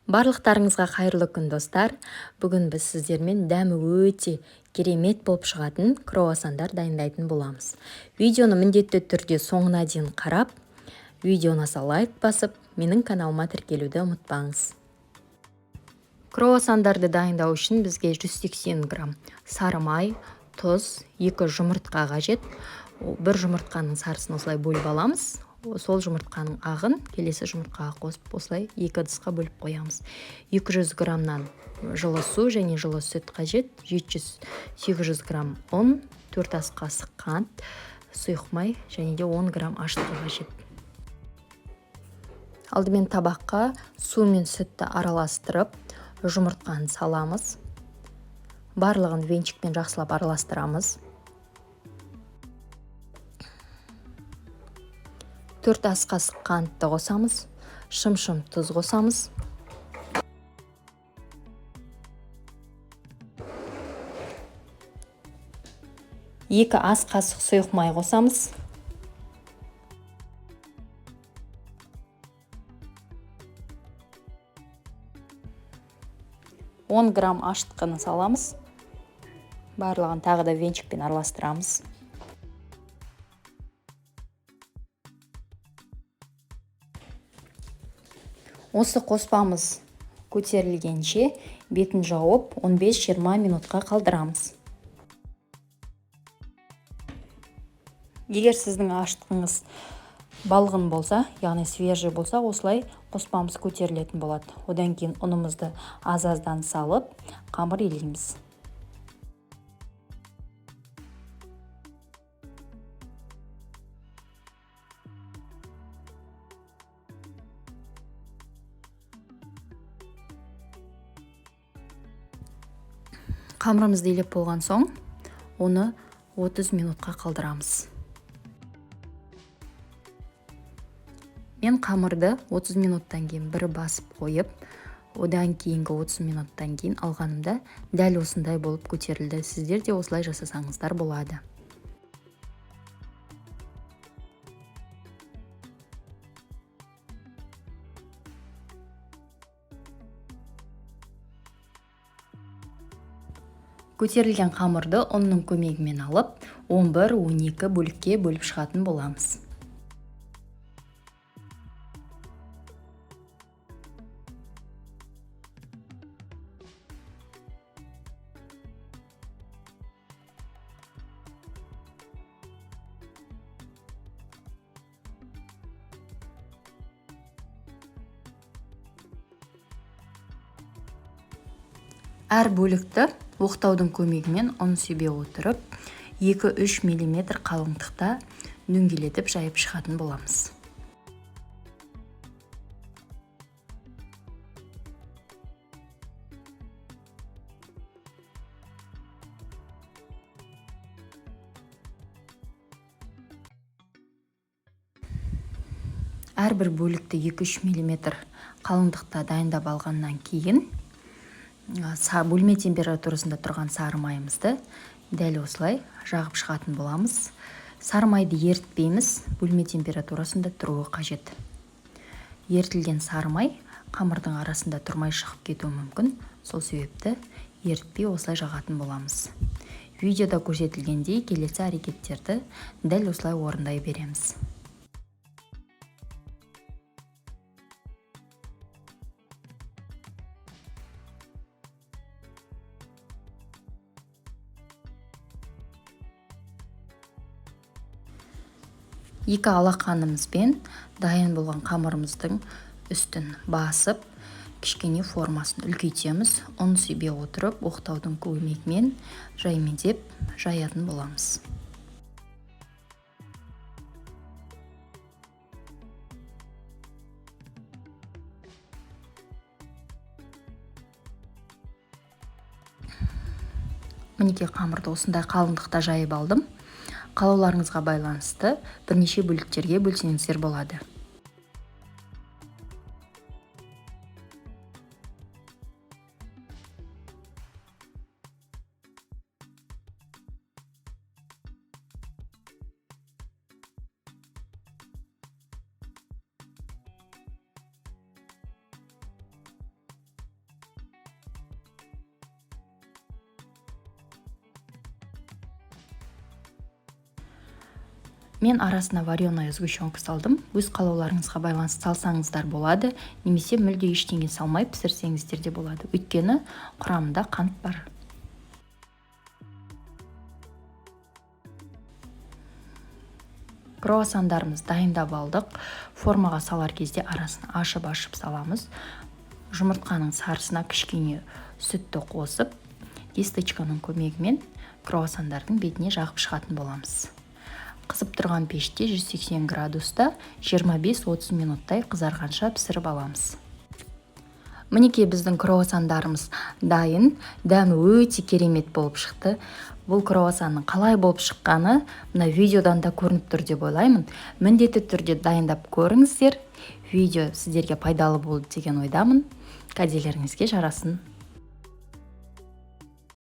Барлықтарыңызға қайырлы күн, достар. Бүгін біз сіздермен дәмі өте керемет болып шығатын круассандар дайындайтын боламыз. Видеоны міндетті түрде соңына дейін қарап, видео ұнаса лайк басып, менің каналыма тіркелуді ұмытпаңыз. Круассандарды дайындау үшін бізге 180 грамм сары май, тұз, 2 жұмыртқа қажет. Бір жұмыртқаның сарысын осылай бөліп аламыз. Сол жұмыртқаның ағын келесі жұмыртқаға қосып, осылай екі ыдысқа бөліп қоямыз. 200 граммнан жылы су және жылы сүт қажет. 700-800 грамм ұн, 4 ас қасық қант, сұйық май және де 10 грамм ашытқы қажет. Алдымен табаққа су мен сүтті араластырып, жұмыртқаны саламыз. Барлығын венчикпен жақсылап араластырамыз. 4 ас қасық қантты қосамыз, шым-шым тұз қосамыз. 2 ас қасық сұйық май қосамыз. 10 грамм ашытқыны саламыз. Барлығын тағы да венчикпен араластырамыз. Осы қоспамыз көтерілгенше бетін жауып 15-20 минутқа қалдырамыз. Егер сіздің ашытқыңыз балғын болса, яғни свежий болса, осылай қоспамыз көтерілетін болады. Одан кейін ұнымызды аз-аздан салып, қамыр илейміз. Қамырымызды илеп болған соң, оны 30 минутқа қалдырамыз. Мен қамырды 30 минуттан кейін бір басып қойып, одан кейінгі 30 минуттан кейін алғанымда дәл осындай болып көтерілді. Сіздер де осылай жасасаңыздар болады. Көтерілген қамырды ұнның көмегімен алып, 11-12 бөлікке бөліп шығатын боламыз. Әр бөлікті оқтаудың көмегімен ұн себе отырып, 2-3 миллиметр қалыңдықта дөңгелетіп жайып шығатын боламыз. Әрбір бөлікті 2-3 миллиметр қалыңдықта дайындап алғаннан кейін бөлме температурасында тұрған сары майымызды дәл осылай жағып шығатын боламыз. Сары майды ерітпейміз, бөлме температурасында тұруы қажет. Ерітілген сары май қамырдың арасында тұрмай шығып кетуі мүмкін, сол себепті ерітпей осылай жағатын боламыз. Видеода көрсетілгендей келесі әрекеттерді дәл осылай орындай береміз. Екі алақанымызбен дайын болған қамырымыздың үстін басып, кішкене формасын үлкейтеміз. Ұн себе отырып, оқтаудың көмегімен жаймендеп жаятын боламыз. Мінекей қамырды осындай қалыңдықта жайып алдым. Қалауларыңызға байланысты бірнеше бөліктерге бөлсеңіздер болады. Мен арасына вареная сгущенка салдым. Өз қалауларыңызға байланысты салсаңыздар болады, немесе мүлде ештеңе салмай пісірсеңіздер де болады, өйткені құрамында қант бар. Круассандарымызды дайындап алдық. Формаға салар кезде арасын ашып-ашып саламыз. Жұмыртқаның сарысына кішкене сүтті қосып, кисточканың көмегімен круассандардың бетіне жағып шығатын боламыз. Қызып тұрған пеште 180 градуста 25-30 минуттай қызарғанша пісіріп аламыз. Мінекей, біздің круассандарымыз дайын. Дәмі өте керемет болып шықты. Бұл круассанның қалай болып шыққаны мына видеодан да көрініп тұр деп ойлаймын. Міндетті түрде дайындап көріңіздер. Видео сіздерге пайдалы болды деген ойдамын. Кәделеріңізге жарасын.